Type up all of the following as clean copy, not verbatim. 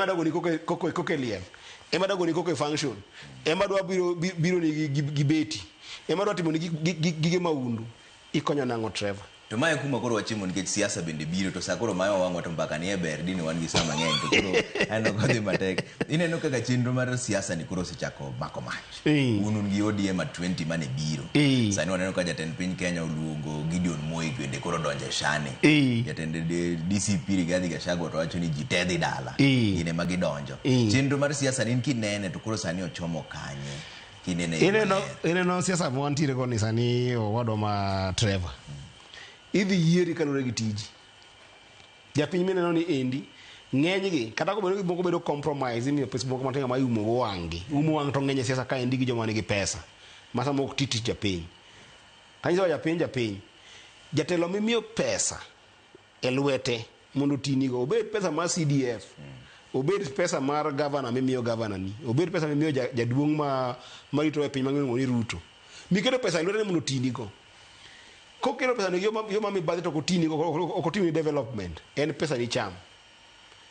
dagoni koko e liel, ema dagoni koko e function, ema dwa biro ni gi beti, ema dwa timo ni gige maundu. Ikonyo nang'o, Trevor? To mae kuma koro wachimo nikech siasa bende biro to sa koro mayo wang'wa to mbaka ni e ber dine wan gi sa mang'eny to koro aneno kodhi matek. Ineno kaka chenro mar siasa ni koro osechako mako mach. Un gi ODM at 20 mane biro. Sani waneno ka jatend piny Kenya oluongo Gideon Moi bende koro donjo e shane. Jatend DCP Rigathi Gachagua to wacho ni ji te dhi dala. Gin ema gidonjo. Chenro mar siasa ni kinene to koro sani ochomo kanye? Kinene ineno ineno siasa ma wantiere go ni sani, owadwa ma Trevor. Idhi yieri kaluwore gi tiji. Japiny mineno ni endi ng'enygi kata kobedo ni moko bedo compromise, imiyo pesa moko matin ma iumo go wang'gi. Umo wang' to ng'eny e siasa kaendi gi joma nigi pesa ma sama ok ti tich japiny. Kanyiso japiny japiny jatelo mimiyo pesa e lwete mondo otinigo, obed pesa mar CDF, obed pesa mar gavana mimiyo gavana ni, obed pesa mimiyo jaduong' ma marito e piny mangima ni Ruto, miketo pesa e lwete mondo otinigo. Kokelo pesa ni yo ma mibadhi to ok otinigo, ok otimni development, en pesa ni cham.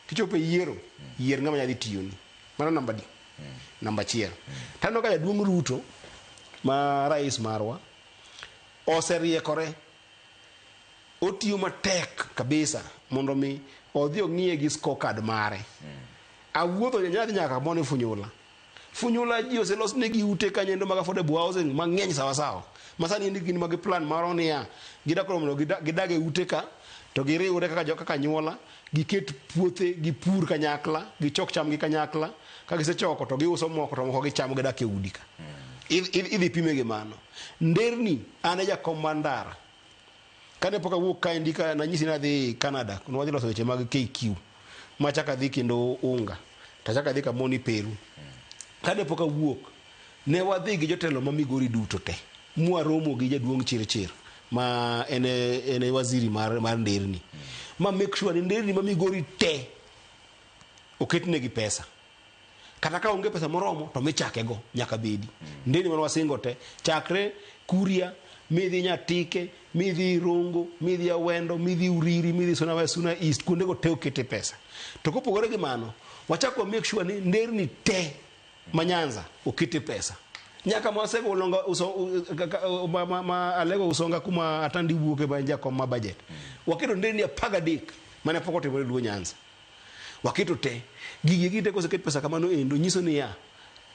Kichopo e yiero, yier ng'ama nyadhi tiyoni. Mano namba di. Namba achiel. Taneno ka jaduong' Ruto ma rais marwa oseriekore, otiyo matek kabisa mondo mi odhi ong'iye gi scorecard mare. Awuotho nyadhi nyaka kamoro ni Funyula. Funyula ji oselos negi ute kanyo mag affordable housing mang'eny sawa sawa. Ma sani endi gin mag plan moro niya, gidak koro mondo gidag e ute ka to giriwre kaka kaka anyuola, giket puothe, gipur kanyakla, gichok cham gi kanyakla, ka gisechoko to giuso moko to moko gichamo, gidak e udi ka. Idhi pime gi mano. Nderni, an e jakom mar ndara. Kane pok awuok kaendi ka nanyisi ni adhi Canada, ne wadhi loso weche mag KQ. Machak adhi kendo Unga. Tachak adhi kamoro ni Peru. Kane pok awuok, ne wadhi gi jotelo ma Migori duto te. Mwaromo gi jaduong' Chirchir ma en e waziri mar nderni. Ma make sure ni nderni ma Migori te oketnegi pesa. Kata ka onge pesa moromo to michake go nyaka bedi. Nderni mane wasingo te, chakre Kuria, midhi Nyatike, midhi Rongo, midhi Awendo, midhi Uriri, midhi Suna West, Suna East, kuonde go te okete pesa. To kopogore gi mano, wachak wa make sure ni nderni te ma Nyanza okete pesa. Nyaka ma wasego ulonga uso, ma Alego Usonga kuma Atandi wuoke ma en jakom ma budget. Waketo nderni 13 mane pok otimore Luo Nyanza. Waketo te. Gigi gi te koseket pesa kamano endo nyiso niya,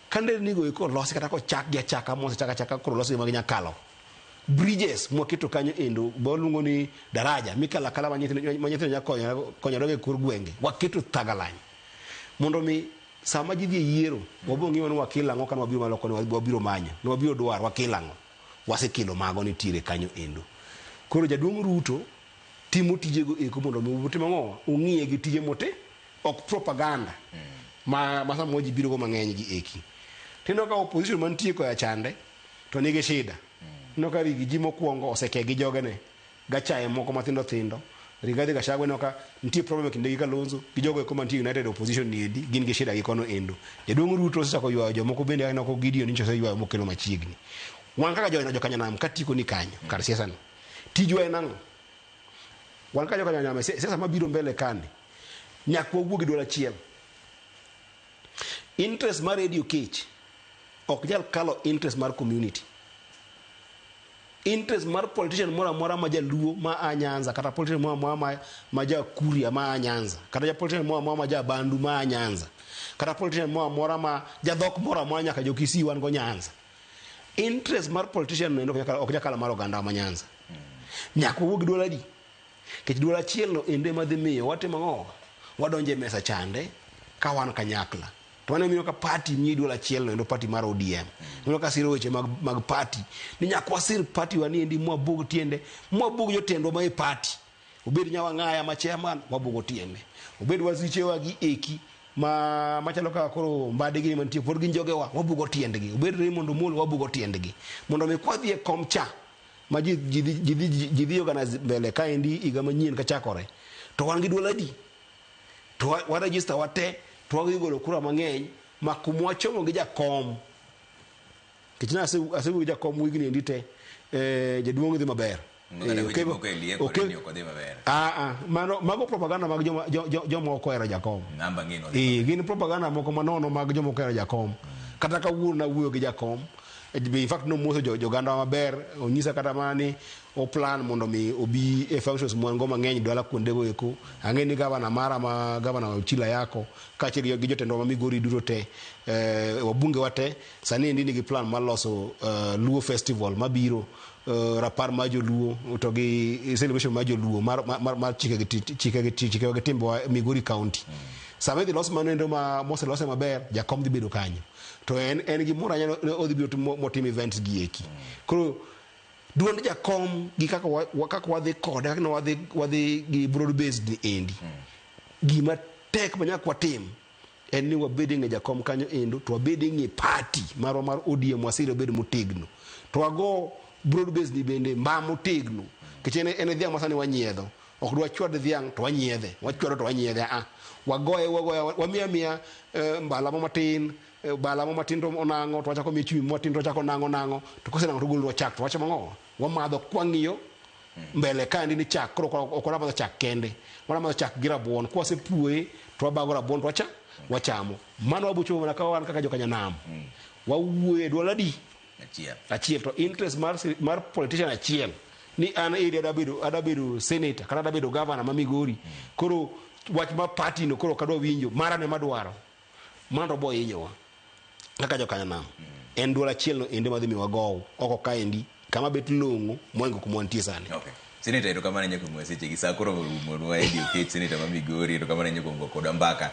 ka nderni go eko olosi kata kochak gi achaka mosechak achaka koro olosgi ma ginyakalo. Bridges mwaketo kanyo endo waluongo ni daraja mikalo akala ma nyithindo nyalo konyore e kor gwenge. Waketo thagalany mondo mi sama ji dhi e yiero wabiro ng'iyo ni wakelo ang'o kane wabiro malo koni wabiro manyo, ne wabiro dwaro wakelo ang'o. Wasekelo mago nitiere kanyo endo. Koro jaduong' Ruto timo tijego eko mondo mi utim ang'o, ung'iye gi tije mote, ok propaganda ma samoro ji biro go mang'eny gi eki. Tineno ka opposition mantie koya chande to nigi shida. Ineno ka Riggy G mokwongo oseke gi jogene gachaye moko mathindo thindo. Rigathi Gachagua ineno ka nitie problem e kinde gi Kalonzo gi jogo eko mantie United Opposition ni endi gin gi shida gi kono endo. Jaduong' Ruto osechako ywayo jomoko bende aneno ka Gideon nyocha oseywayo mokelo machiegni. Wan kaka jokanyanam katieko ni kanyo kar siasa ni. Tijwa en ang'o? Wan kaka jokanyanam e siasa mabiro mbele kani nyaka wawuo gi duol achiel. Interest mar Radio Kech ok nyal kalo interest mar community. Interest mar politician moro amora ma jaluo ma a Nyanza, kata politician moro amora ma ja Kuria ma a Nyanza, kata ja politician moro amora ma ja Bandu ma a Nyanza, kata politician moro amora ma jadhok moro amora nyaka jo Kisii wan go Nyanza. Interest mar politician no ok nyal kalo mar oganda ma Nyanza. Nyaka wawuo gi duol adi? Nikech duol achiel no endo ema dhi miyo watimo ang'o? Wadonjo e mesa chande ka wan kanyakla. To mano miyo ka party miyi duol achiel no endo party mar ODM. Miyo ka siro weche mag party. Ni nyaka wasir party wa ni endi mwabug tiende, mwabug jotendwa ma e party. Obed Nyawang'aya ma chairman, wabugo tiende. Obed wazichewa gi eki ma machalo kaka koro Mbadi gini mantie pod gin jogewa, wabugo tiendgi. Obed Raymond Omolo, wabugo tiendgi. Mondo mi kwadhi e kom cha ma ji dhi organize mbele kaendi higa manyien kachakore, to wan gi duol adi? To wa register wate to wadhi golo kura mang'eny ma kuma wachomo gi jakom. Nikech ne asewuoyo gi jakom wigni endi te, jaduong' dhi maber. Kata weche moko e liekore ni ok odhi maber. Ah, ah, mano mago propaganda mag joma joma ok ohero jakom. Namba ng'e ni Eh, gin propaganda moko manono mag joma ok ohero jakom. Kata kawuono nawuoyo gi jakom, in fact nomoso joganda maber, onyisa kata mana ni o plan mondo mi obi e functions mwan go mang'eny dala kuondego eko. Ang'e ni gavana mara ma gavana Ochila Yako kaachiel gi jotendwa ma Migori duto te, wabunge wa te, sani endi nigi plan mar loso Luo Festival mabiro, rapar mar joluo to gi celebration mar joluo mar, mar, mar chike gi chike gi chike gi timbewa Migori County. Sama idhi los mano endo ma moselose maber, jakom dhi bedo kanyo. To en gi mor ahinya odhi biro motim events gi eki. Koro duond jakom gi kaka kaka wadhi kode, kaka wadhi gi broad based ni endi. Gima tek ma nyaka watim en ni wabed e ng'e jakom kanyo endo, to wabed e ng'e party marwa mar ODM, wasire obed motegno. To wago broad based ni bende mba motegno. Nikech en dhiang' ma sani wanyiedho. Ok dwa chwad dhiang' to wanyiedhe. Wachwado to wanyiedhe. Ah, wagoye, wagoye, wamiye amiya mbala mo matin, bala mo matin to onang'o, to wachako miye chumbi matin to wachako nang'o nang'o, to kosenang'o to ogolonwa chak, to wachamo ang'o? Wamadho kwang'iyo mbele kaendi ni chak, koro ok wadwa madho chak kende, wadwa madho chak gi rabuon. Kwasepuoye to wabago rabuon to wachamo. Mano wabiro chopo mana ka wan kaka jokanyanam. Wawuoyo e duol adi? Achiel. Achiel. To interest mar politician achiel ni an area adwa bedo senator kata adwa bedo governor ma Migori. Koro wach ma party no koro ok adwa winjo, mara ne madwaro. Mano to bo hinyowa kaka jokanyanam. En duol achiel no ende madhi miyo wagow oko kaendi kama bet long'o moingo kuma wantie sani. Okay. Senator, erokamano ahinya kuom sechegi. Sa koro orumonwa. Eddie Oketch, senator ma Migori, erokamano ahinya kuom go kodwa mbaka.